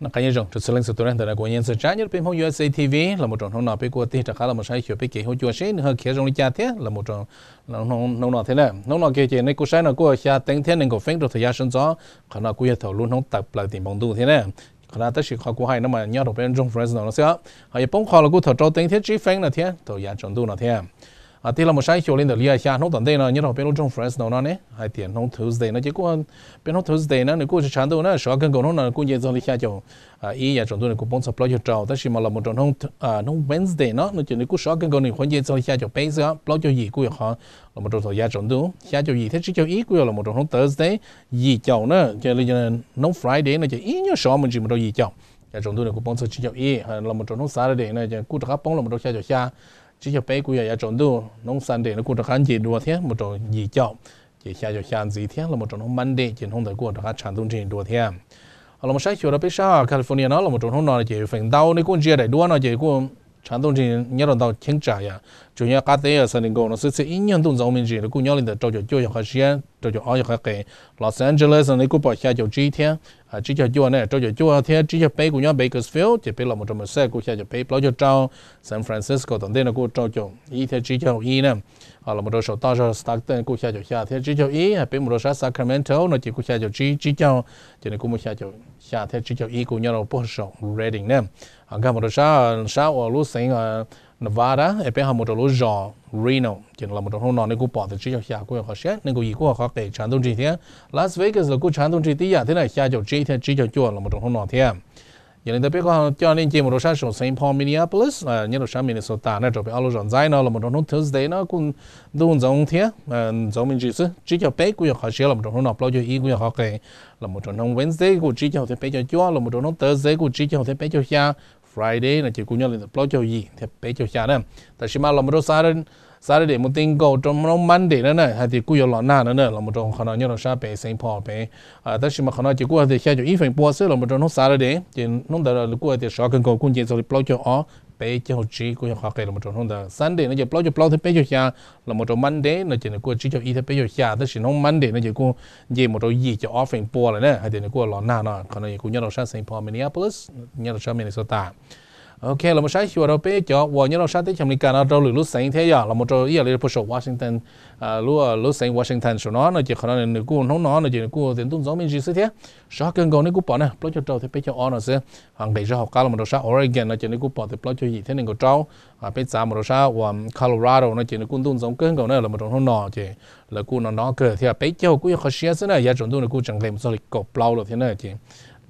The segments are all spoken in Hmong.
Noj qab nyob zoo rau txhua leej txhua tus na, ntawm no kuv Yeej Xwm Tsab nyob rau peb Hmoob U S A T V los mus rau hnub no peb kuj tig rov qab los mus saib xyuas peb kev hu cua seb nws ho khiav zoo li cas thiab los mus rau hnub no thiab na. Hnub no kiag ces nej kuj saib no kuj xya teev thiab nees nkaum feeb rau thaum yav sawv ntxov, qhov no kuj yog thaum lub hnub tawm plaws tim npoo ntuj thiab na. Qhov no tab sis qhov kuv hais no mas nyob rau peb nroog Fresno no xwb, ho yuav poob qho los kuj thaum rau teev thiab tsib feeb no thiab thaum yav tsaus ntuj no thiab. Tig los mus saib xyuas li ntawm li xya hnub tom ntej no nyob rau peb lub nroog Fresno no ne, hais tias hnub Tuesday no ces kuj, peb hnub Tuesday na nws kuj tshav ntuj na, sov kawg nkaus hnub no kuj nce txog li xya caum ib, yav tsaus ntuj nws kuj poob txog plaub caug rau, tab sis mas los mus rau hnub Wednesday no no ces nws kuj sov kawg nkaus, nws qhuav nce txog li xya caum peb xwb, plaub caug yim kuj yuav qhov los mus rau thaum yav tsaus ntuj, xya caum yim thiab tsib caug ib kuj yuav los mus rau hnub Thursday, yim caum na, ces li hnub Friday no ces ib nyuag sov me ntsis mus rau yim caum, yav tsaus ntuj nws kuj poob txog tsib caug ib, los mus rau hnub Saturday no ces kuj rov qab poob los mus rau xya caum xya, tsib caug peb kuj yog yav tsaus ntuj, hnub Sunday no kuj rov qab nce dua thiab mus rau yim caum, ces xya caum xya ntxiv thiab los mus rau hnub Monday ces hnub ntawd kuj rov qab tshav ntuj nrig dua thiab. Ho los mus saib xyuas rau peb sab California no los mus rau hnub no ces feem ntau nej kuj ntsia daim duab no ces kuj tshav ntuj nrig nyob rau ntau cheeb tsam yom, tsuas nyob qab teb San Diego no xwb thiab ib nyuag ntuj ntxoov me ntsis, kuj nyob li ntawm rau caum cuaj yog qhov siab, rau caum ob yog qhov qes. Los Angeles no nej kuj pom xya caum tsib thiab tsib caug cuaj ne, rau caum cuaj thiab tsib caug peb kuj nyob Bakersfield, ces peb los mus rau Merced kuj xya caum peb plaub caug rau, San Francisco tom ntej no kuj rau caum ib thiab tsib caug ib na. Los mus rau saum toj zog Stockton kuj xya caum xya thiab tsib caug ib, peb mus rau sab Sacramento no ces kuj xya caum tsib tsib caug, ces nws kuj muaj xya caum xya thiab tsib caug ib kuj nyob rau puag saum Redding na. Ho nkag mus rau sab, sab uas lub xeev Nevada es peb ho mus rau lub zos Reno ces los mus rau hnub no nej kuj pom tias tsib caug xya kuj yog qhov siab, nees nkaum yim kuj yog qhov qes tshav ntuj nrig thiab. Las Vegas los kuj tshav ntuj nrig tib yam thiab na, xya caum tsib thiab tsib caug cuaj los mus rau hnub no thiab. Yog li ntawd peb kuj coj nej nce mus rau sab saum Saint Paul Minneapolis nyob rau sab Minnesota na, rau peb ob lub zos ntxaib no los mus rau hnub Tuesday no kuj ntuj ntxoov thiab ntxoov me ntsis xwb, tsib caug peb kuj yog qhov siab los mus rau hnub no, plaub caug ib kuj yog qhov qes los mus rau hnub Wednesday kuj tsib caug thiab peb caug cuaj los mus rau hnub Thursday kuj tsib caug thiab peb caug xya, Friday no ces kuj nyob li ntawm plaub caug yim thiab peb caug xya na. Tab sis mas los mus rau Saturday mus ti nkaus rau hnub Monday no na hais tias kuj yuav los nag no na, los mus rau qhov no nyob rau sab pem Saint Paul pem. Tab sis mas qhov no ces kuj hais tias xya caum ib feem pua xwb los mus rau hnub Saturday ces hnub ntawd kuj hais tias sov kawg nkaus kuj nce txog li plaub caug ob, peb caug tsib kuj yog qhov qes los mus rau hnub ntawd. Sunday no ces plaub caug plaub thiab peb caug xya los mus rau Monday no ces nws kuj tsib caug ib thiab peb caug xya, tab sis hnub Monday no ces kuj nce mus rau yim caum ob feem pua lawm na, hais tias nws kuj los nag no. Qhov no ces kuj nyob rau sab Saint Paul Minneapolis, nyob rau sab Minnesota. Ok, los mus saib xyuas rau peb cov uas nyob rau sab teb chaws Amelikas no rau lwm lub xeev thiab yog los mus rau ib yam li puag saum Washington, lub xeev Washington saum no no ces qhov no nws kuj hnub no no ces nws kuj tias ntuj ntxoov me ntsis xwb thiab, sov kawg nkaus nej kuj pom na plaub caug rau thiab peb caug ob no xwb. Ho nqis zog hauv qab los mus rau sab Oregon no ces nej kuj pom tias plaub caug yim thiab nees nkaum rau. Peb txav mus rau sab uas Colorado no ces nws kuj ntuj ntxoov kawg nkaus na, los mus rau hnub no ces lawv kuj no no kawg thiab, peb caug kuj yog qhov siab xwb na, yav tsaus ntuj nws kuj tseem nqis mus txog li kaum plaub lawm thiab na ces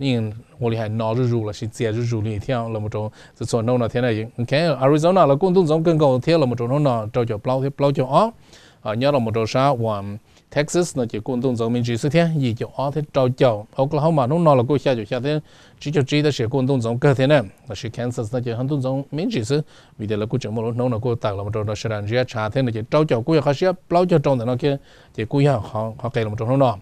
yeej ua li hais no zuj zus los sis txias zuj zus li thiab los mus rau txhua txhua hnub no thiab na. Arizona los kuj ntuj ntxoov kawg nkaus thiab los mus rau hnub no rau caum plaub thiab plaub caug ob. Nyob los mus rau sab uas Texas no ces kuj ntuj ntxoov me ntsis xwb thiab, yim caum ob thiab rau caum. Oklahoma hnub no los kuj xya caum xya thiab tsib caug tsib, tab sis kuj ntuj ntxoov kawg thiab na. Los sis Kansas no ces ho ntuj ntxoov me ntsis xwb, vim tias lawv kuj tseem muaj lub hnub no kuj tawm los mus rau sawv daws ntsiab tshav thiab no ces rau caum kuj yog qhov siab, plaub caug rau ntawm no kiag ces kuj yog qhov qes los mus rau hnub no.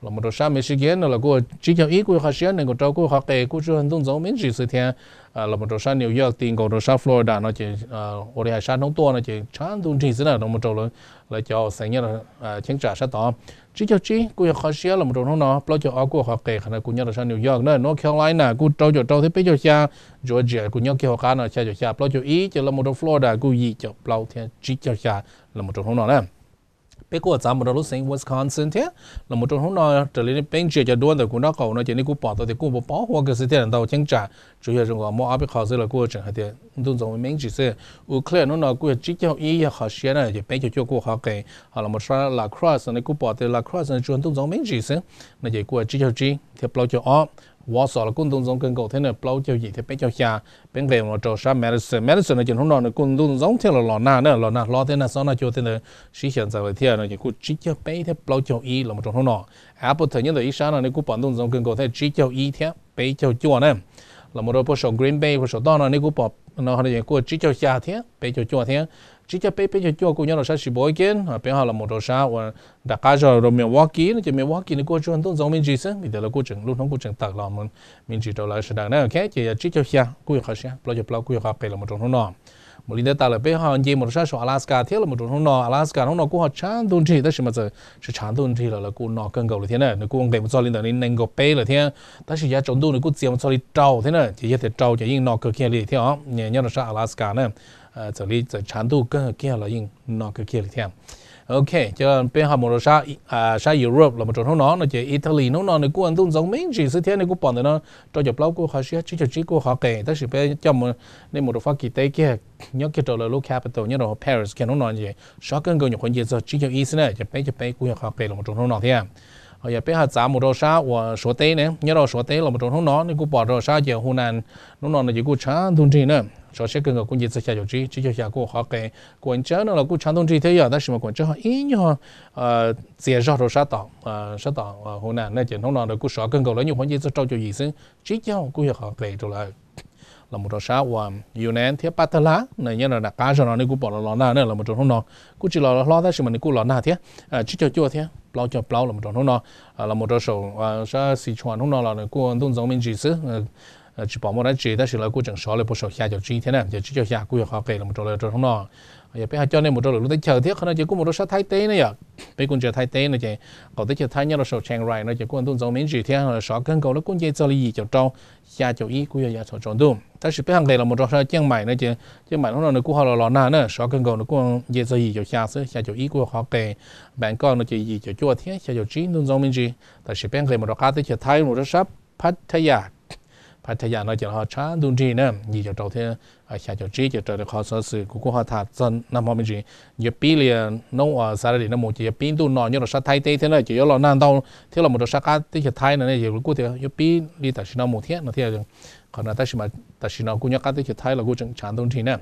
Los mus rau sab Michigan no los kuj tsib caug ib kuj yog qhov siab, nees nkaum rau kuj yog qhov qes, kuj tsuas ntuj ntxoov me ntsis xwb thiab. Los mus rau sab New York ti nkaus rau sab Florida no ces ua li hais sab hnub tuaj no ces tshav ntuj nrig xwb na, los mus rau lawv cov uas xeev nyob cheeb tsam sab tod. Tsib caug tsib kuj yog qhov siab los mus rau hnub no, plaub caug ob kuj yog qhov qes, qhov no kuj nyob rau sab New York na. North Carolina kuj rau caum rau thiab peb caug xya, Georgia kuj nyob kiag hauv qab no xya caum xya plaub caug ib, ces los mus rau Florida kuj yim caum plaub thiab tsib caug xya los mus rau hnub no na. Peb kuj txav mus rau lub xeev Wisconsin thiab, los mus rau hnub no raws li peb ntsia cov duab ntawm kuv nraub qaum no ces nej kuj pom tau tias kuj pos pos huab kawg xwb thiab, ntau cheeb tsam tsuas yog zoo nkaus muaj ob peb qho xwb los kuj tseem hais tias ntuj ntxoov me ntsis xwb. Eau Claire hnub no kuj yog tsib caug ib yog qhov siab na, ces peb caug cuaj kuj qhov qes. Ho los mus rau sab La Crosse no nej kuj pom tias La Crosse no tsuas ntuj ntxoov me ntsis xwb, no ces kuj tsib caug tsib thiab plaub caug ob. Wausau los kuj ntuj ntxoov kawg nkaus thiab na, plaub caug yim thiab peb caug xya. Peb nqes mus rau sab Madison, Madison no ces hnub no nws kuj ntuj ntxoov thiab los los nag na, los nag hlob thiab nag xob nag cua tej ntawd sib xyaw ntxaws lawm thiab no ces kuj tsib caug peb thiab plaub caug ib los mus rau hnub no. Appleton nyob ntawm ib sab no nej kuj pom ntuj ntxoov kawg nkaus thiab, tsib caug ib thiab peb caug cuaj na. Los mus rau puag saum Green Bay puag saum toj no nej kuj pom no kuj tsib caug xya thiab peb caug cuaj thiab. Tsib caug peb peb caug cuaj kuj nyob rau sab Sheboygan, peb ho los mus rau sab uas nram qab zog rau Milwaukee no ces Milwaukee nws kuj tsuas ntuj ntxoov me ntsis xwb, vim tias lawv kuj tseem lub hnub kuj tseem tawm los me ntsis rau lawv sawv daws na. Ok, ces yog tsib caug xya kuj yog qhov siab, plaub caug plaub kuj yog qhov qes los mus rau hnub no. Mus li ntawd tas lawm peb ho nce mus rau sab saum Alaska thiab los mus rau hnub no. Alaska hnub no kuj ho tshav ntuj nrig tab sis mas txawm tshav ntuj nrig los lawv kuj no kawg nkaus li thiab na, nws kuj nqes mus txog li ntawm nees nkaum peb lawm thiab. Tab sis yav tsaus ntuj nws kuj txias mus txog li rau thiab na, ces yog tias rau ces yeej no kawg kiag li thiab os, nyob rau sab Alaska na. Txawm li txawm tshav ntuj kawg kiag los yeej no kawg kiag li thiab. Ok, ces peb ho mus rau sab Europe los mus rau hnub no no ces Italy hnub no nws kuj ntuj ntxoov me ntsis xwb thiab, nej kuj pom ntawm no rau caum plaub kuj qhov siab, tsib caug tsib kuj qhov qes, tab sis peb coj nej mus rau Fab Kis teb kiag, nyob kiag rau lawv lub capital nyob rau Paris kiag hnub no ces sov kawg nkaus, nyuam qhuav nce txog tsib caug ib xwb na, ces peb caug peb kuj yog qhov qes los mus rau hnub no thiab. Yog peb ho txav mus rau sab uas Suav teb ne, nyob rau Suav teb los mus rau hnub no nej kuj pom rau sab ces Hunan hnub no no ces kuj tshav ntuj nrig na, sov siab kawg nkaus kuj nce txog xya caum tsib, tsib caug xya kuj qhov qes. Kuam Tsawb no los kuj tshav ntuj nrig thiab yog, tab sis mas Kuam Tsawb ho ib nyuag txias zog rau sab tom, sab tom Hunan na ces hnub no nws kuj sov kawg nkaus, lawv nyuam qhuav nce txog rau caum yim xwb, tsib caug kuj yog qhov qes rau lawv. Los mus rau sab uas Yunnan thiab Pab Tag Lab na, nyob rau nram qab zog no nej kuj pom los los nag na, los mus rau hnub no kuj tsis los hlob tab sis mas nws kuj los nag thiab, tsib caug cuaj thiab plaub caug plaub los mus rau hnub no. Los mus rau saum sab Sichuan hnub no los nws kuj ntuj ntxoov me ntsis xwb, tsis pom muaj dab tsi tab sis lawv kuj tseem sov li puag saum xya caum tsib thiab na, ces tsib caug xya kuj yog qhov qes los mus rau lawv rau hnub no. Yog peb ho coj nej mus rau lwm lub teb chaws thiab, qhov no ces kuj mus rau sab Thaib teb ne yom. Peb kuj ntsia Thaib teb no ces qaum teb chaws Thaib nyob rau saum Chiang Rai no ces kuj ntuj ntxoov me ntsis thiab, sov kawg nkaus lawv kuj nce txog li yim caum rau, xya caum ib kuj yog yav thaum tsaus ntuj. Tab sis peb ho nqes los mus rau sab Ciaj Maim no ces Ciaj Maim hnub no nws kuj ho los los nag na, sov kawg nkaus nws kuj nce txog yim caum xya xwb, xya caum ib kuj yog qhov qes. Bangkok no ces yim caum cuaj thiab xya caum tsib ntuj ntxoov me ntsis. Tab sis peb nqes mus rau qab teb chaws Thaib mus rau sab Pattaya, Pattaya no ces ho tshav ntuj nrig na, yim caum rau thiab xya caum tsib ces raws li qhov xov xwm kuv kuj ho tham txog nag hmo me ntsis, yuav pib li hnub uas Saturday no mus ces yuav pib ntuj no nyob rau sab Thaib teb thiab na, ces yuav los nag ntau thiab los mus rau sab qab teb chaws Thaib no ne, ces kuj tias yuav pib li tam sim no mus thiab no thiab. Qhov no tab sis mas tam sim no kuj nyob qab teb chaws Thaib los kuj tseem tshav ntuj nrig na.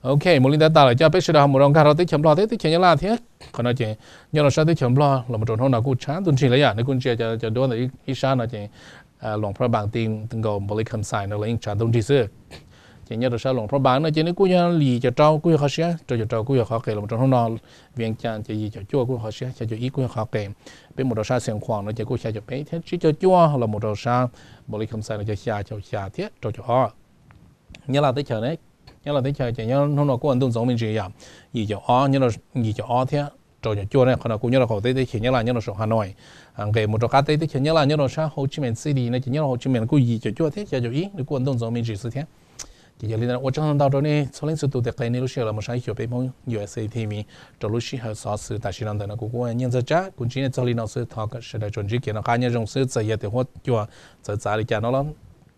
Ok, mus li ntawd tas lawm coj peb sawv daws ho mus rau nkag rau teb chaws Nplog thiab teb chaws Nyab Laj thiab. Qhov no ces nyob rau sab teb chaws Nplog los mus rau hnub no kuj tshav ntuj nrig lawm yom, nws kuj ntsia cov duab ntawm ib sab no ces Luang Prabang ti nkaus Npaus Li Kham Xais no los yeej tshav ntuj nrig xwb. Ces nyob rau sab Luang Prabang no ces nws kuj yog yim caum rau kuj yog qhov siab, rau caum rau kuj yog qhov qes los mus rau hnub no. Vias Cas ces yim caum cuaj kuj yog qhov siab, xya caum ib kuj yog qhov qes. Peb mus rau sab Xiav Khuam no ces kuj xya caum peb thiab tsib caug cuaj los mus rau sab Npaus Li Kham Xais no ces xya caum xya thiab rau caum ob. Nyab Laj teb chaws ne, Nyab Laj teb chaws ces nyob hnub no kuj ntuj ntxoov me ntsis yom, yim caum ob, yim caum ob thiab rau caum cuaj ne, qhov no kuj nyob rau qaum teb teb chaws Nyab Laj nyob rau saum Hà Nội. Nqes mus rau qab teb teb chaws Nyab Laj nyob rau sab Hồ Chí Minh City no ces nyob rau Hồ Chí Minh kuj yim caum cuaj thiab xya caum ib, nws kuj ntuj ntxoov me ntsis xwb thiab. Ces yog li ntawd ua tsaug ntau rau nej txhua leej txhua tus tes qe nej lub sij hawm los mus saib xyuas peb Hmoob U S A T V rau lub sij hawm xov xwm tam sim no ntawm no kuv kuj nyiaj ntxawg tsab kuv ntsib nej txog li no xwb, thov kom sawv daws tsuas ntsib kev noj qab nyob zoo xwb, txawm yog tias huab cua txawv txav li cas no los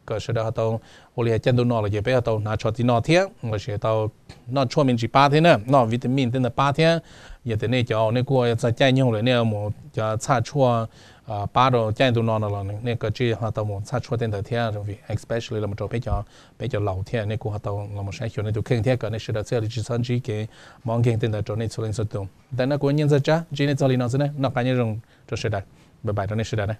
kom sawv daws ho tau ua li caij ntuj no los ces peb ho tau hnav tsho tib no thiab los sis tau noj tshuaj me ntsis pab thiab na, noj vitamin tej ntawd pab thiab. Yog tias nej cov nej kuj txog caij nyoog lawm nej mus cov txhaj tshuaj pab rau caij ntuj no no los nej kav tsij ho tau mus txhaj tshuaj tej ntawd thiab, especially los rau peb cov, peb cov laus thiab, nej kuj ho tau los saib xyuas nej tus kheej thiab kom nej sawv daws thiaj li tsis txhob ntsib kev mob nkeeg tej ntawd rau nej txhua leej txhua tus. Ntawm no kuv nyiaj ntxawg tsab ntsib nej txog li no xwb na, noj qab nyob zoo rau sawv daws, bye bye rau nej sawv daws na.